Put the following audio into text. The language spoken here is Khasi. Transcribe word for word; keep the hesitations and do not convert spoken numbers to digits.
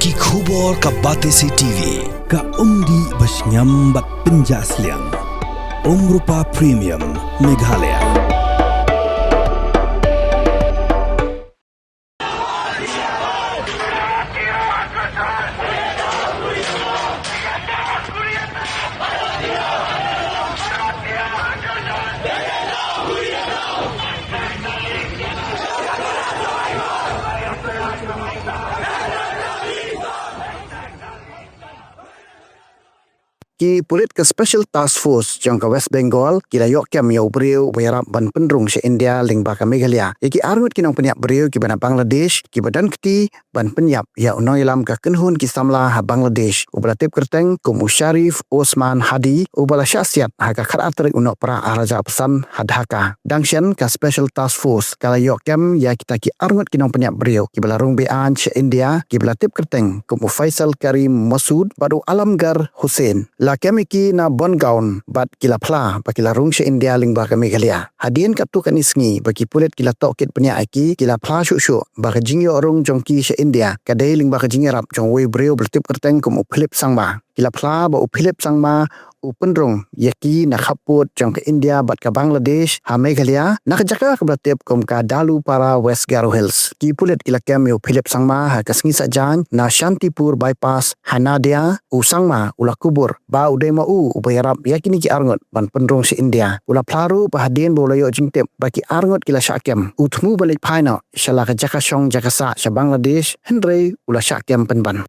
Ki khubor ka Batesi T V, ka umdih ba shngiam bad pynjah sliang. Umrupa Premium, Meghalaya. Ki pulit ka Special Task Force jong ka West Bengal ki la ïoh kem ïa u briew uba ïarap ban pynrung sha India lyngba ka Meghalaya ïa ki arngut ki nongpynïap briew kiba na Bangladesh, kiba don kti ban pynïap ïa u nongïalam ka kynhun ki samla ha Bangladesh uba la tip kyrteng kum u Sharif Osman Hadi, uba la shah siat ha ka khatar tarik u Nohprah arhajar arphew san ha Dhaka. Dang shen, ka Special Task Force ka la ïoh kem ïa kita ki arngut ki nongpynïap briew kiba la rung be-aiñ sha India, kiba la tip kyrteng kum u Faisal Karim Masood bad u Alamgar Hussain. La kem ïa ki na Bongaon bad ki la phla ba ki la rung sha India lyngba ka Meghalaya. Hadien katto katne sngi ba ki pulit ki la tohkit bniah ïa ki, ki la phla shuh shuh ba ka jingïoh rung jong ki sha India ka dei lyngba ka jingïarap jong uwei u briew ba la tip kyrteng kum u Philip Sangma. Ki la phla ba u Philip Sangma u pynrung ïa ki na khappud jong ka India bad ka Bangladesh ha Meghalaya, na ka jaka kaba la tip kum ka Dalupara, West Garo Hills. Ki pulit ki la kem ïa u Philip Sangma ha ka sngi Saitjaiñ na Shantipur Bypass ha Nadia. U Sangma u la kubur ba u dei ma u uba ïarap ïa kine ki arngut ban pynrung sha India. U la phla ruh ba hadien ba u la ïoh jingtip ba ki arngut ki la shah kem, u thmu ban leit phai noh sha la ka jaka shong jaka sah sha Bangladesh, hynrei u la shah kem pynban.